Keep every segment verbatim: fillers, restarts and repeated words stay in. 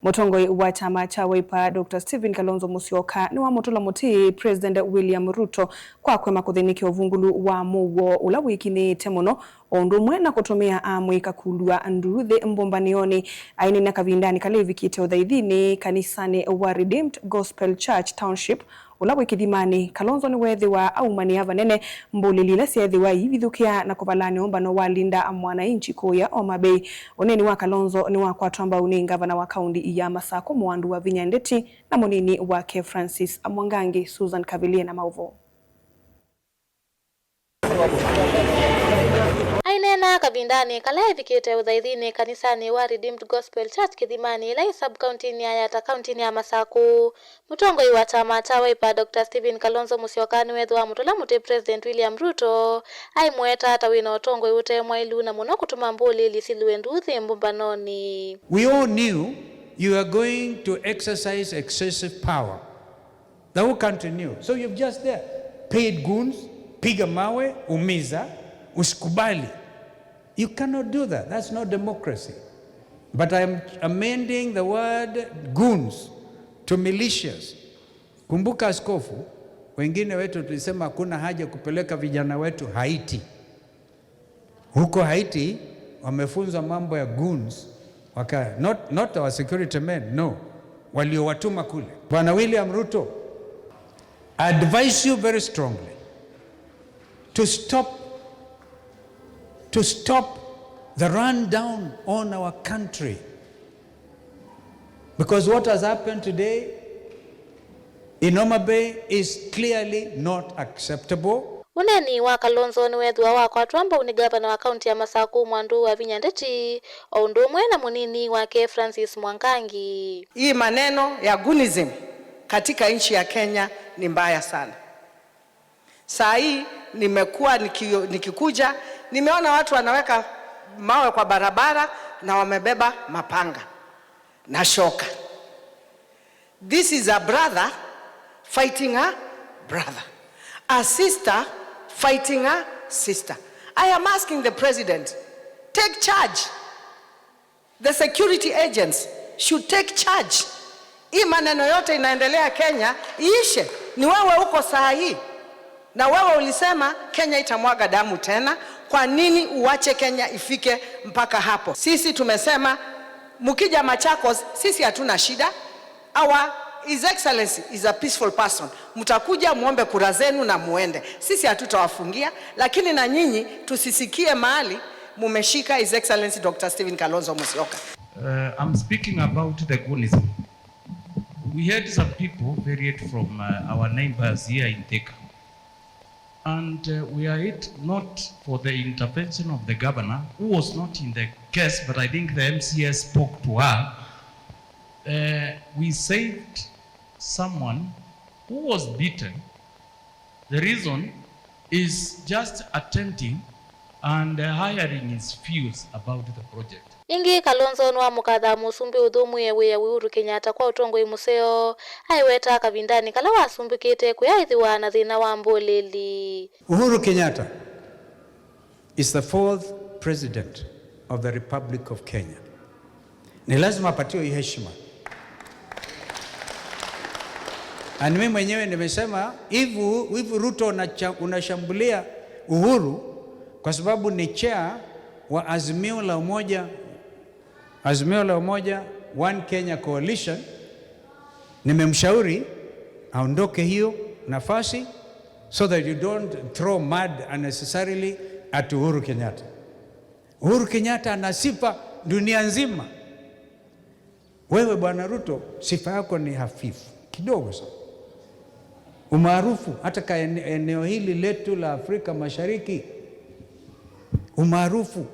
Mũtongoi wa kyama kya Wiper, Doctor Stephen Kalonzo Musyoka, nĩwamũtũla mũtĩ President William Ruto kwa kũema kũthĩnĩkya ũvungũlu wa mũuo ũla wĩkinyĩĩte mũno, o ũndũ ũmwe na kũtũmĩa amũika kũlw'a nduuthĩ mbũmbanĩonĩ. Aineena kavindanĩ kala evikĩte ũthaithinĩ kanisanĩ wa Redeemed Gospel Church Township, ũla wĩ Kĩthimanĩ, Kalonzo nĩweethĩwa aumanĩa vanene mbũlĩli ila syeethĩwa iivithũkĩa na kũvalany'a ũmbano wa Linda Mwananchi kũya Homa Bay. Ũneeni wa Kalonzo nĩwakwatwa mbau nĩ ngavana wa kaũnti ya Masakũ, Mwandũ wa Vinya Ndeti, na mũnini wake Francis Mwangangi. Susan Kavilie na maũvoo. Aineena kavindanĩ kala evikĩte ũthaithinĩ kanisanĩ wa Redeemed Gospel Church Kĩthimanĩ, ĩla ĩ sub-kauntinĩ ya Yatta, kauntinĩ ya Masakũ, mũtongoi wa kyama kya Wiper, Doctor Stephen Kalonzo Musyoka, nĩweethĩwa amũtũla mũtĩ President William Ruto, aimũweta ta wĩ na ũtongoi ũte mwaĩlu, na mũno kũtuma mbũlĩli silwe nduuthĩ mbũmbanonĩ. We all knew you are going to exercise excessive power. The whole country knew. So you've just there paid goons, piga mawe, umiza, usikubali. You cannot do that. That's not democracy. But I'm amending the word goons to militias. Kumbuka, askofu, wengine wetu tulisema hakuna haja kupeleka vijana wetu Haiti. Huko Haiti wamefunzwa mambo ya goons, waka, not, not our security men, no, waliowatuma kule. Bwana William Ruto, I advise you very strongly to stop, to stop the run down on our country. Because what has happened today in Homa Bay is clearly not acceptable. Ũneeni wa Kalonzo nĩweethĩwa wakwatwa mbau nĩ ngavana wa kaũnti ya Masakũ, Mwandũ wa Vinya Ndeti, o ũndũ ũmwe na mũnini wake Francis Mwangangi. Hii maneno ya goonism katika nchi ya Kenya ni mbaya sana. Saa hii nimekuwa niki-, nikikuja, nimeona watu wanaweka mawe kwa barabara na wamebeba mapanga na shoka. This is a brother fighting a brother, a sister fighting a sister. I am asking the president, take charge. The security agents should take charge. Hii maneno yote inaendelea Kenya iishe. Ni wewe uko saa hii, na wewe ulisema Kenya itamwaga damu tena. Kwa nini uache Kenya ifike mpaka hapo? Sisi tumesema, mkija Machakos, sisi hatuna shida. Our His Excellency is a peaceful person. Mtakuja muombe kura zenu na muende. Sisi hatutawafungia, lakini na nyinyi tusisikie mahali mumeshika His Excellency Doctor Stephen Kalonzo Musyoka. Uh, I'm speaking about the goonism. We had some people varied from, uh, our neighbors here in Thika. And, uh, were it not for the intervention of the governor, who was not in the case, but I think the M C A spoke to her, uh, we saved someone who was beaten. The reason is just attending and, uh, hiring his views about the project. Ĩngĩ, Kalonzo nĩwamũkathaa Mũsumbĩ ũthũmũĩe wĩa Uhuru Kenyatta kwa ũtongoi mũseo, aiweta kavindanĩ kala wasumbĩkĩte kũyaĩthĩwa na thĩna wa mbũlĩli. Uhuru Kenyatta is the fourth president of the Republic of Kenya. Ni lazima apatiwe hii heshima. Na mimi mwenyewe nimesema, hivi, hivi Ruto unacha-, unashambulia Uhuru kwa sababu ni chair wa Azimio la Umoja, Azimio la Umoja One Kenya Coalition. Nimemshauri aondoke hiyo nafasi so that you don't throw mud unnecessarily at Uhuru Kenyatta. Uhuru Kenyatta ana sifa dunia nzima. Wewe Bwana Ruto, sifa yako ni hafifu kidogo sana. Umaarufu hata ka ene-, eneo hili letu la Afrika Mashariki, umaarufu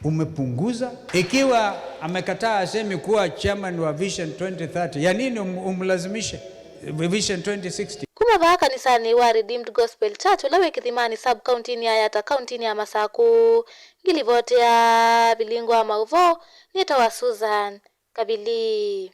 umepunguza. Ikiwa amekataa asemi kuwa chairman wa Vision twenty thirty, ya nini um-, umlazimishe Vision twenty sixty? Kuma vaa kanisanĩ wa Redeemed Gospel Church, ũla wĩ Kĩthimani sub-kauntinĩ ya Yatta, kauntinĩ ya Masakũ, ngilivoti ya Vilingo wa Maũvoo, nĩtawa Susan Kavili.